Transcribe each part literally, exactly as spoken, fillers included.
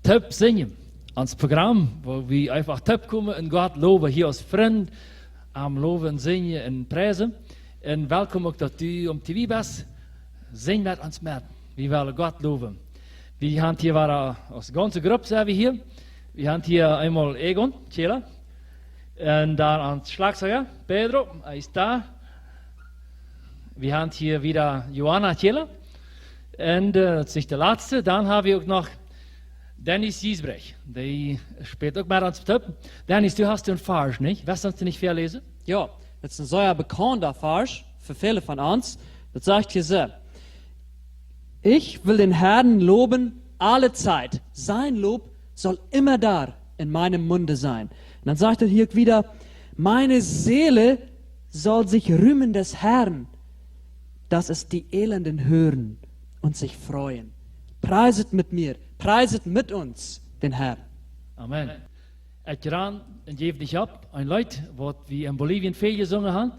Toop sinjen. Ons Program, wua wie eefach toop komen un Gott lowen, hia aus Frind, am lowen, sinjen un priesen. Un welkom uk daut du om T V best. Sinj met ons met. Wie wellen Gott lowen. Wie haben hia wada, aus gaunze Grupp sent wie hia. Wie haben hia eemol Egon Kjela. Un dan ons Schlagzeuger, Pedro, hee es doa. Wie haben hia wada Johanna Kjela. Un, äh, daut es nich de latste. Dan haben wie uk noch Dennis Giesbrecht. Dee spält uk met ons toop. Dennis, du hast een Varsch, nich? West du ons nich väaläsen? Jo, daut es een sea bekaunda Varsch fa väle von ons. Daut sajcht hia soo: Ich will den Herrn loben alle Zeit. Sein Lob soll immer da in meinem Munde sein. Un dan sajcht hee hia uk wada: Meine Seele soll sich rühmen des Herrn, dass es die Elenden hören und sich freuen. Preiset mit mir, preiset mit uns den Herrn. Amen. Ekj ran un jäw nich opp. Een Leet, waut wie en Bolivien väl jesungen haben.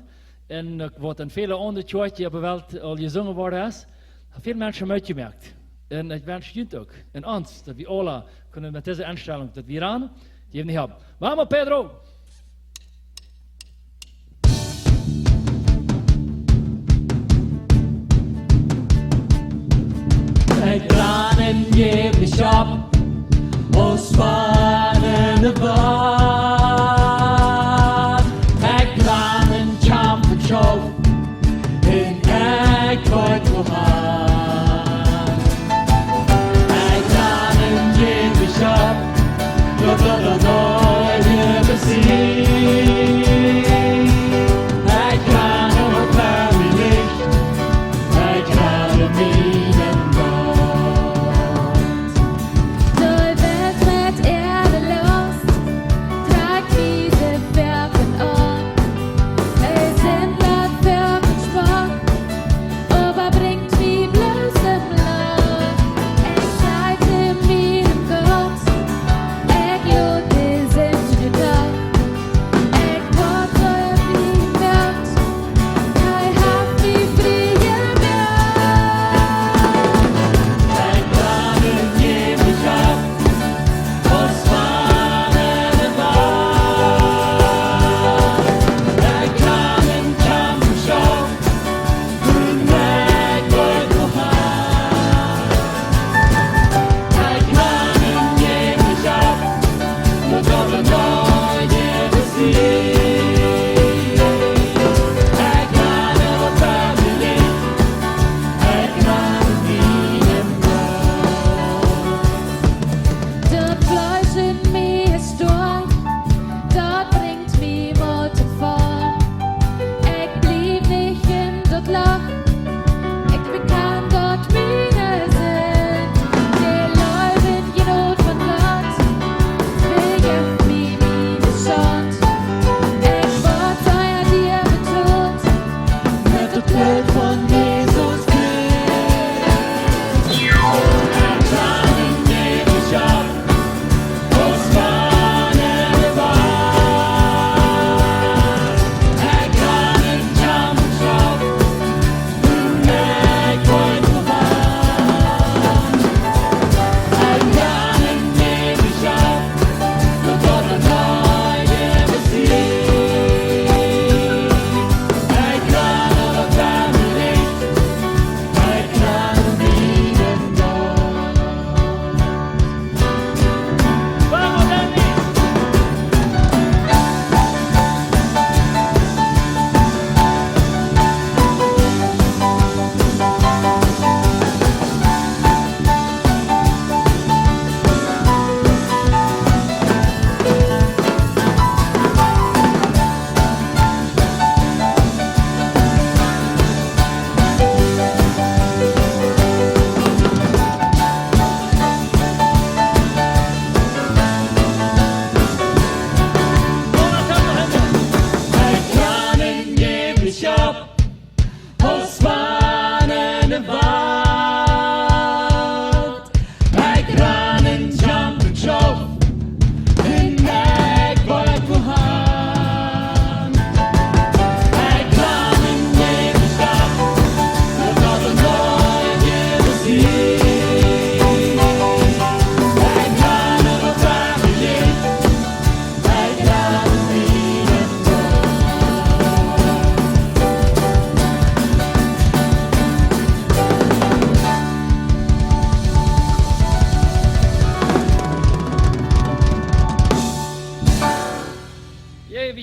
Un uk waut en väle aundre Kjoakjen opp de Welt aul jesungen worden es. Haft väl Menschen Moot jemoakt. Un ekj wensch junt uk. Un ons, daut wie aula kjennen met dise Enstalunk, daut wie ran, jäw nich opp. Vamos, Pedro! Ekj ran un jäw nich opp, aus wann en de Wand. Ekj ran un kjamf un schaup, un ekj weet woo han. Ekj ran un jäw nich opp, daut, daut, daut, daut, daut, daut, ekj ran un ekj ran un ekj ran un ekj ran. Doa woat met Eadelost,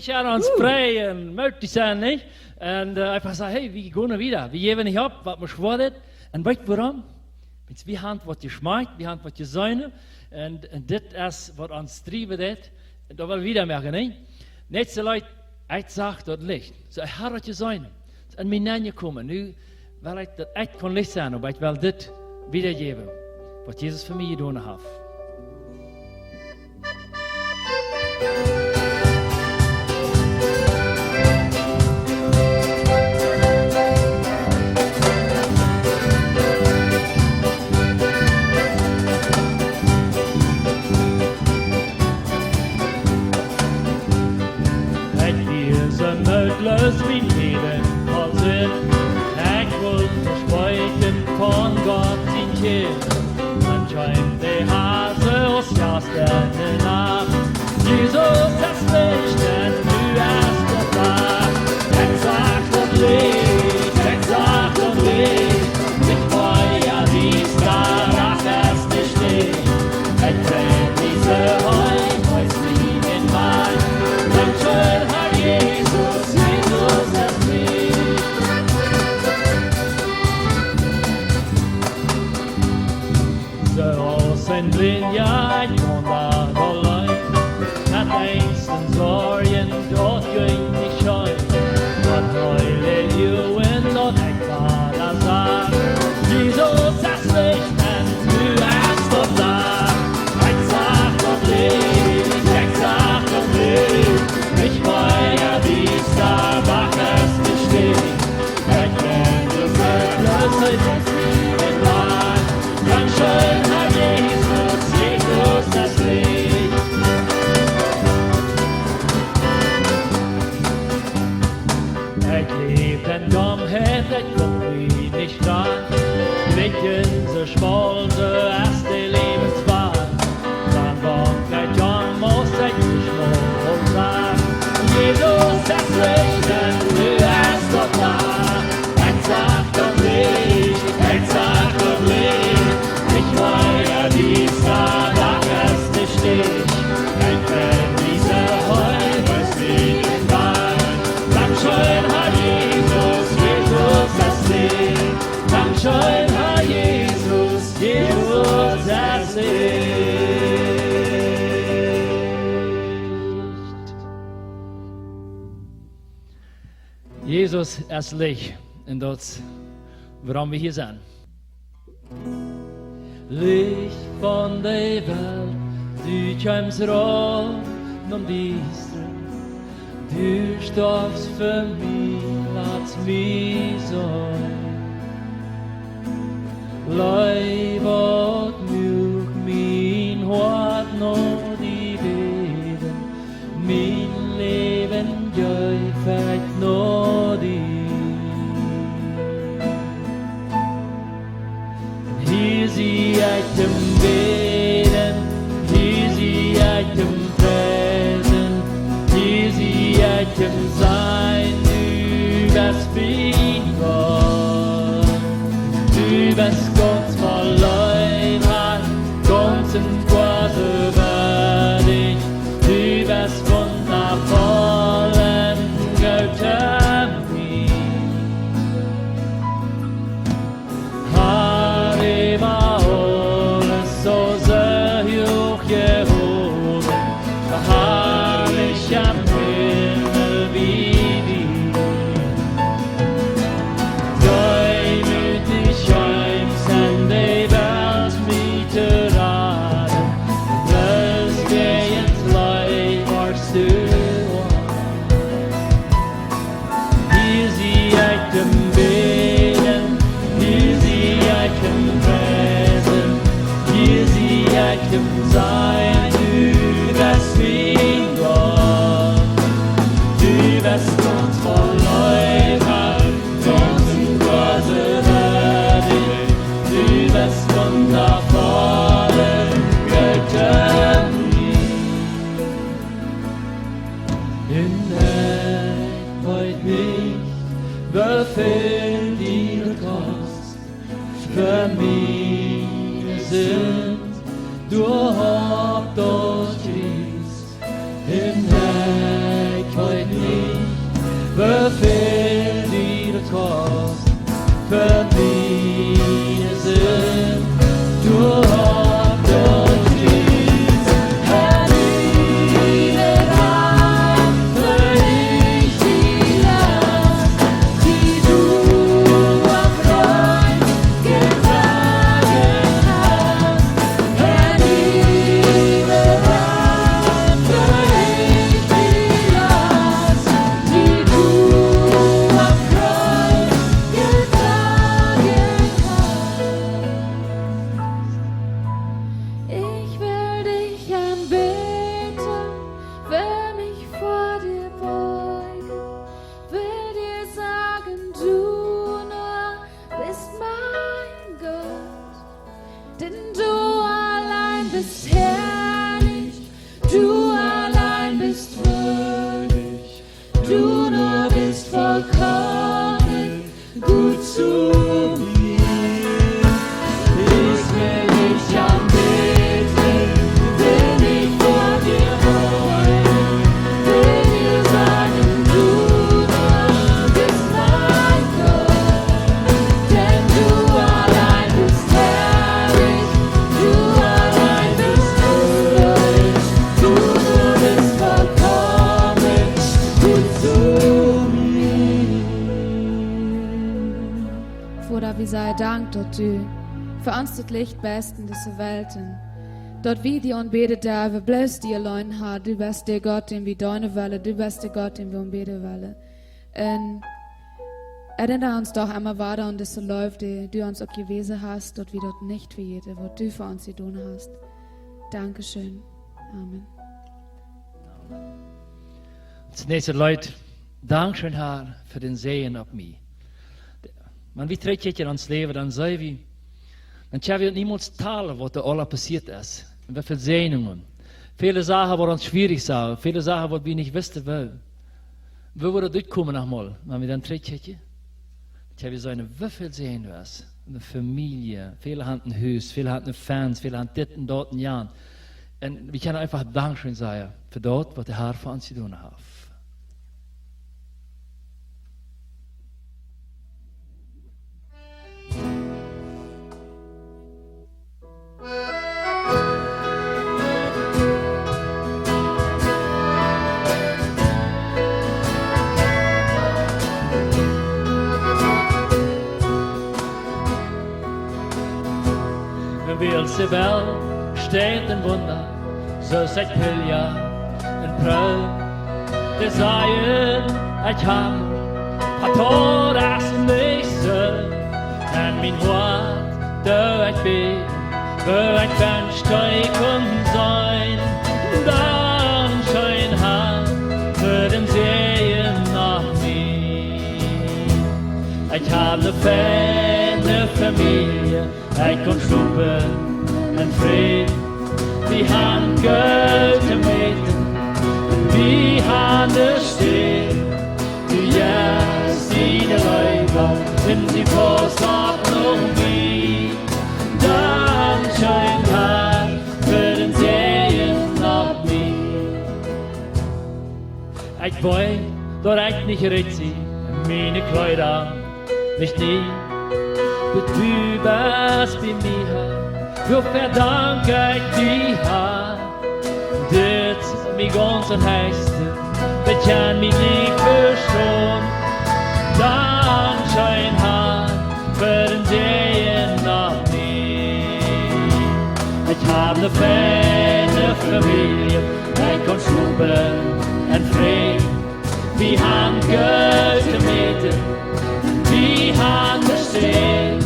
Jie ons freien, mootich sennen, nich? Un, äh, eefach sajen: Hey, wie gonen wieda. Wie jäwen nich opp, waut mau schwoa woat. Un weet jie wuarom? Wiels wie haben waut jeschmakjt, wie haben waut jeseenen. Un, un dit es waut ons drieft, dit. Un daut well wie wieda moaken, nich? Nich soo leet, ekj sach daut Licht. Soo, ekj hab daut jeseenen. Soo, aun mie nenjekomen. Nu well ekj daut ekj kaun Licht sennen, oba ekj well dit wiedajäwen, waut Jesus fa mie jedonen haft. Ekj wia soo mootloos, mien Läwen voll Sind. Ekj wull vespäten von Gott sien Kjint. Dan kjeem de Has aus Jast enne Nacht. Jesus es Licht un nu es daut Dach. Ekj sach daut Licht, ekj sach daut Licht. Nich mea diesta, Dach es nich licht. Ekj kjenn dise Heim, wees mie en Wajch. Dankscheen, Herr Jesus, Jesus es Licht. Soo aus een Blinda, ekj waundad auleen. Met Angst un Sorjen, daut jinkj nich scheen. Oba Heilje, du, un daut ekj wada sach: Jesus es Licht un nu es daut Dach. Ekj sach daut Licht, ekj sach daut Licht. Nich mea diesta, Dach es nich licht. Ekj kjenn dise Bloossheit, wees mie en Wajch. Dankscheen, Herr Jesus, Jesus es Licht. Ekj läwd en Dommheit, ekj wull mie nich droagen. Nich en soo schmoll, soo aus de Läwenswajch. Dan wort ekj jung, must ekj nich mol sajen: Jesus es Licht un nu es daut Dach. Ekj sach daut Licht, ekj sach daut Licht. Nich mea diesta, Dach es nich licht. Ekj kjenn dise Heim, wees mie en Wajch. Dankscheen, Herr Jesus, Jesus es Licht. Dankscheen, Herr Jesus, Jesus es Licht. Jesus es Licht un daut es, wuarom wie hia sent. Licht von de Welt, du kjeemst rauf nom Diestren. Du storfst fa mie, latst mie seenen. Leew, waut muak mien Hoat no die bäwen, mien Läwen jeef ekj no die. Hia sie ekj toom bäden, hia sie ekj toom priesen, hia sie ekj toom sajen: Du best mien Gott. Du best gaunz voll Leew, gaunz un goa soo wieetich. Du best wundafoll un goot to mie. Herr, äwa aules soo sea huach jehowen, soo harlich aum Himmel bie die. Deemootich kjeemst en de Welt mie to raden, bloos wäajens Leew worscht du ons. Hia sie ekj toom bäden, hia sie ekj toom priesen, hia sie ekj toom sajen: Du best mien Gott. Du best gaunz voll Leew, gaunz un goa soo wieetich. Du best wundafoll un goot to mie. Un ekj weet nich, woo väl daut kost, fa miene Sind doa opp daut Kjriez. Un ekj weet Saj Dank, daut du fa ons daut Licht best en dise Welt. Un daut wie die aunbäden derwen, bloos die auleen, Herr. Du best de Gott, dän wie deenen wellen. Du best de Gott, dän wie aunbäden wellen. Un erinner ons doch emma wada aun dise Leew, dee du ons uk jewäsen hast, daut wie daut nich vejäten, waut du fa ons jedonen hast. Dankeschön. Amen. Daut näakjste Leet: Dankeschön, Herr, fa dän Säajen opp mie. Wan wie trigjkjikjen en ons Läwen, dan seenen wie, dan kjenn wie niemols talen, waut doa aules passieet es. Un woo väl Säajnungen. Väle Sachen, waut ons schwierich sent, väle Sachen, waut wie nich wisten, woo. Woo woat daut utkomen nochmol, wan wie dan trigjkjikjen? Kjenn wie seenen, woo väl Säajen doa es. Eene Famielje, väle haben een Hus, väle haben Fenster, väle haben dit un daut un jant. Un wie kjennen eefach Dankeschön sajen fa daut, waut de Herr fa ons jedonen haft. Wiels de Welt steit en Wunda, soo aus ekj pilja un proov to sajen, ekj hab, waut daut es nich soo. En mien Hoat doo ekj bäden, woo ekj ben stoakj un seenen. Dankeschön, Herr, fa dän Säajen opp mie. Ekj hab eene feine Famielje, ekj kaun schlopen en Fräd. Wie haben goot to äten, wie haben Städ. Du jeist diene Leew, un dee pausst opp no mie. Dankeschön, Herr, fa dän Säajen opp mie. Ekj weet, daut ekj nich rikj sie, miene Kjleeda nich nie. Oba du best bie mie, Herr. Doafäa dank ekj die, Herr. Dit es mien gaunzet Hoat, daut kaun mie nich vestonen. Dankeschön, Herr, fa dän Säajen opp mie. Ekj hab eene feine Famielje, ekj kaun schlopen en Fräd. Wie haben goot to äten, wie haben Städ.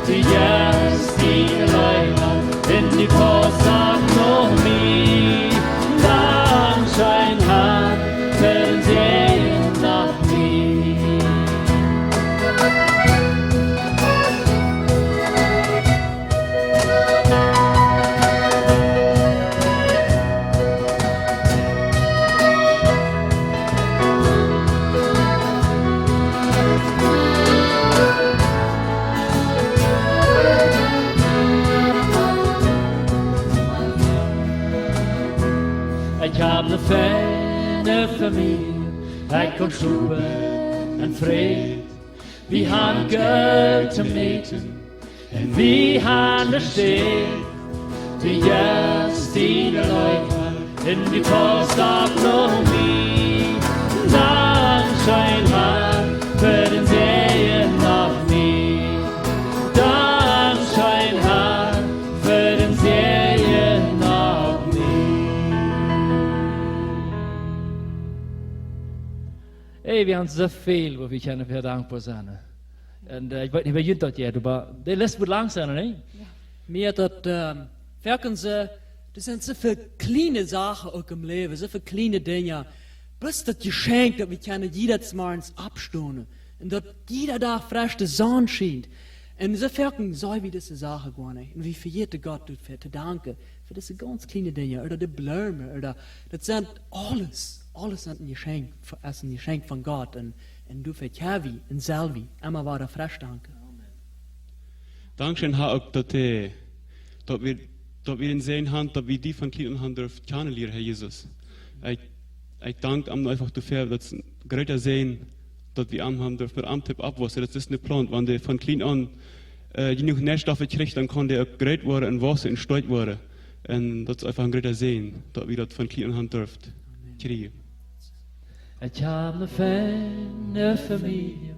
Du jeist diene Leew, un dee pausst opp no mie. Dankeschön, Herr, fa dän Säajen opp mie. Ekj hab eene feine Famielje, ekj kaun schlopen en Fräd. Wie haben goot to äten, un wie haben Städ. Du jeist diene Leew, un dee pausst opp no mie. Dankeschön, Herr, fa dän Säajen opp mie. Dankeschön, Herr, fa dän Säajen opp mie. Hey, wie haben soo väl, wua wie kjennen fa dankboa sennen. Un, äh, ekj weet nich, woo junt daut jeit, oba de List woat lang sennen, nä? Jo. Mie daut, ähm, werkjen see, doa sent soo väl kjliene Sachen uk em Läwen, soo väl kjliene Dinja. Bloos daut Jeschenkj, daut wie kjennen jieda Morjes oppstonen un daut jieda Dach fresche Sonn schient. Un soo foaken seen wie dise Sachen goanich. Un wie vejäten Gott doafäa to danken, fa dise gaunz kjliene Dinja, ooda de Bloomen, ooda daut sent aules, aules sent een Jeschenkj, es een Jeschenkj von Gott. Un, un doafäa kjenn wie un sell wie emma wada fresch danken. Dankscheen, Herr, uk daut, äh, daut wie, daut wie dän Säajen haben, daut wie die von kjlien aun haben derwen kjanen lieren, Herr Jesus. Ekj, ekj dank am eefach doafäa, daut es een groota Säajen, daut wie am haben derwen met am toop oppwaussen. Daut es eene Plaunt, wan dee von kjlien aun, äh, jenuach Näastoffen kjricht, dan kaun dee uk groot woaren un waussen un stoakj woaren. Un daut es eefach een groota Säajen, daut wie daut von kjlien aun haben derwen kjrieen. Ekj hab eene feine Famielje,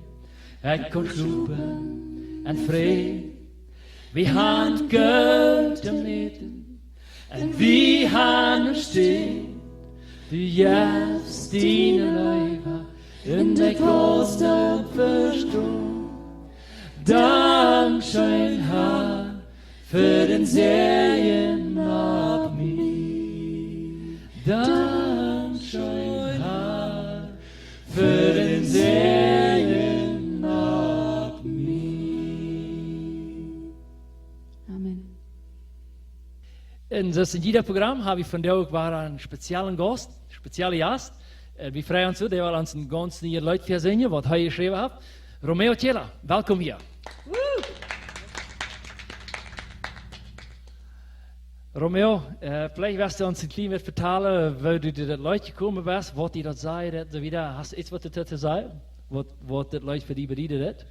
ekj kaun schlopen un Fräd. Wie han Jelt toom Äten un wie han Städ. Du jefst diene Leew un de Kost opp Vestonen. Dankscheen, Har, fa dän Säajen opp mie. Dankscheen, Har, fa dän Säajen opp mie. Amen. Un soo aus en jieda Programm ha wie vondoag uk wada eenen speziellen Gaust, speziellen Jast. Äh, wie freien ons soo, dee woat ons een gaunz nieet Leet väasinjen, waut hee jeschräwen haft. Romeo Tjela, welkom hia. Romeo, äh, veleicht wurscht du ons een kjlien bät vetalen, woo du to dit Leet jekomen best, waut die daut säd, un soo wieda. Hast du ieescht waut doatoo to sajen? Waut, waut dit Leet fa die bediet haft?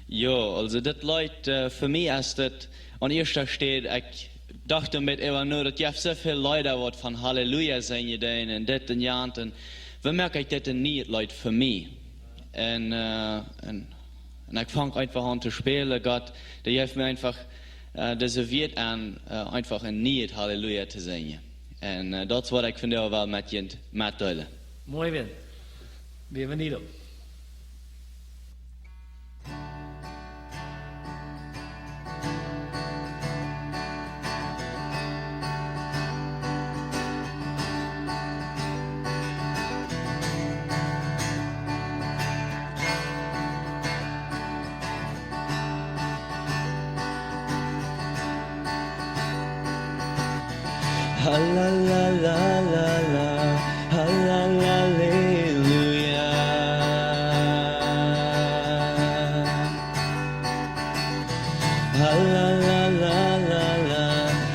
Jo, aulsoo dit Leet, äh, fa mie es dit aun ieeschte Städ, ekj docht doamet äwa no, daut jeft soo väl Leeda waut von Halleluja sent jedonen un dit un jant, un woo moak ekj dit een nieet Leet fa mie? Un, äh, un, un ekj funk eefach aun to spälen, Gott, dee jeef mie eefach, äh, dise Wieed aun, äh, eefach een nieet Halleluja to sinjen. Un, äh, daut es waut ekj vondoag well met junt metdeelen. Muy bien. Bienvenido. Halleluja.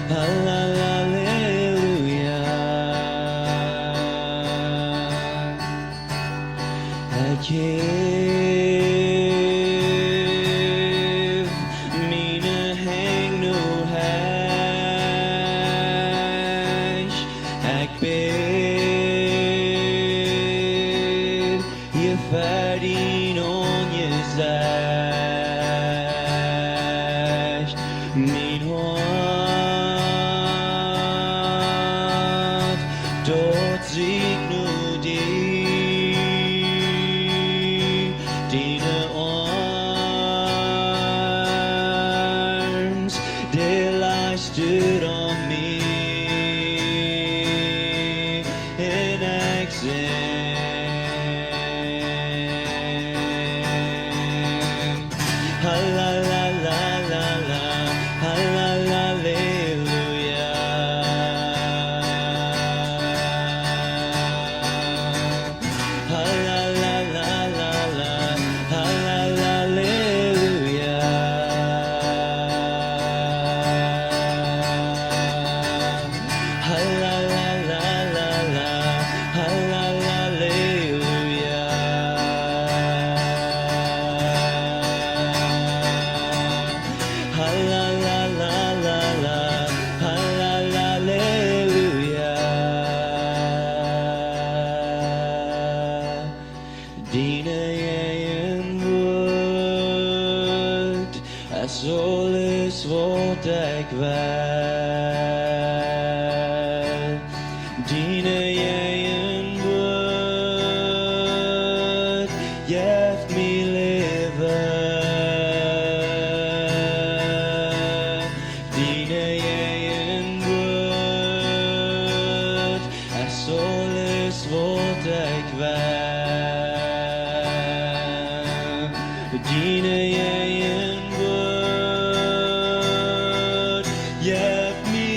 Halleluja. Ekj jäw miene Henj no Hecht, ekj bäd hia ver dien Aunjesecht. Mien Hoat, daut sieekjt no die, diene Oarms, dee lajchst du om mie, un ekj sinj. Halleluja. Halleluja. Halleluja. Halleluja. Diene Jäajenwuat es aules waut ekj well. Diene Jäajenwuat jeft mie Läwen. Diene Jäajenwuat es aules waut ekj well. Diene Jäajenwuat jeft mie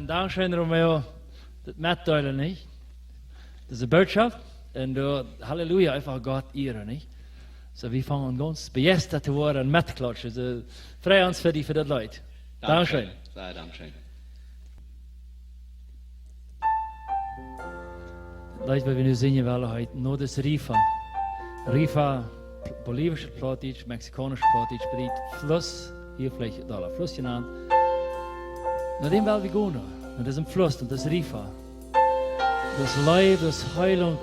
Dankscheen, Romeo. Daut Metdeelen, nich? Daut es de Botschaft. Un doa, Halleluja, eefach Gott ieren, nich? Soo, wie fangen aun gaunz bejeistat to woaren un mettoklautschen. Soo, frei ons fa die, fa daut Leet. Dankscheen. Dankscheen. Sea dankscheen. Daut Leet, waut wie nu sinjen wellen, heet Nodus River. River, bolivischet Plautdietsch, mexikaunischet Plautdietsch, bediet Fluss, hia veleicht doa Fluss jenant. No däm well wie gonen, no däm Fluss, no däm River. Daut Läwen, daut Heilunk,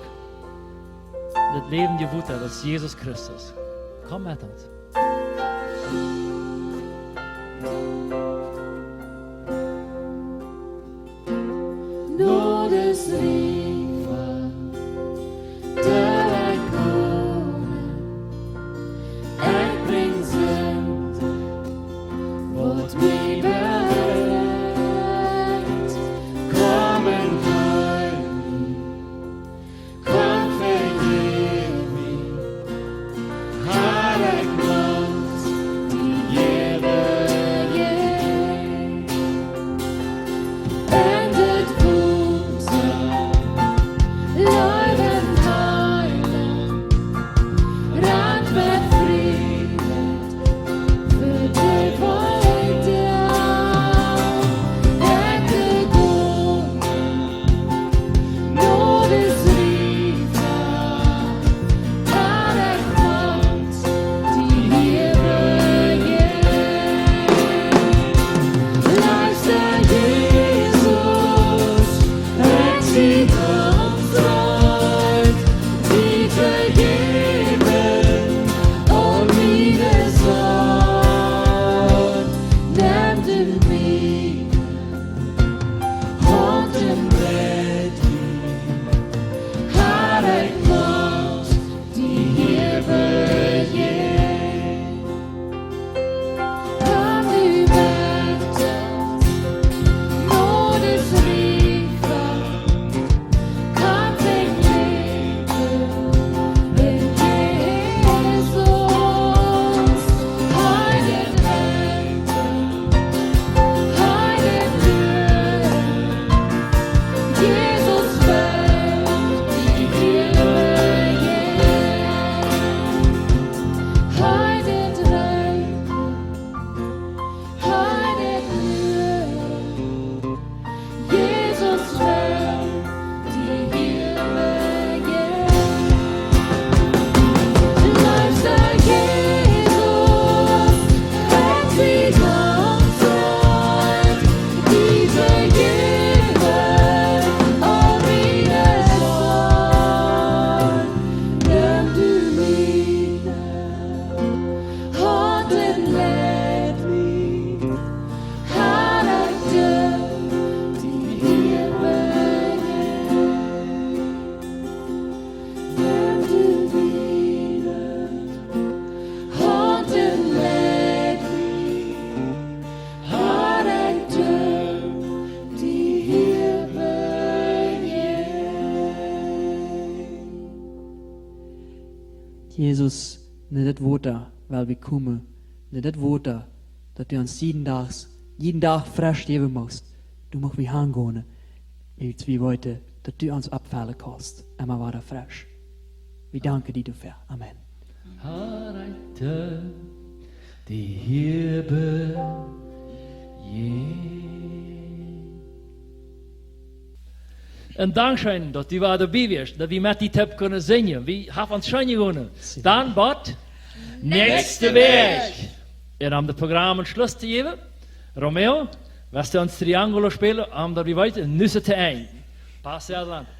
daut läwendje Wota, daut es Jesus Christus. Komm met ons. Nodus River, doa ekj kom, ekj brinj Sind, waut mie beleidt, komm un heil mie. Komm, vejeff mie, Har, ekj mucht die hia bejennen. En dit Wota, leewa Heiland, rant met Fräd, Jesus, no dit Wota well wie komen, no dit Wota, daut du ons jieden Dach, jieden Dach fresch jäwen motst. Du motst wie hangonen, wiels wie weeten, daut du ons oppfellen kaust, emma wada fresch. Wie danken die doafäa. Amen. Har, ekj doo die hia bejennen. Un dankscheen, daut du wada doabie wieescht, daut wie met die toop kunnen sinjen. Wie haben ons scheen jegonen. Dan bat näakjste Wäakj. Un om daut Program een Schluss to jäwen, Romeo, woascht du ons Triangulo spälen, om daut wie weeten, nu es et to Enj. Pase adelante.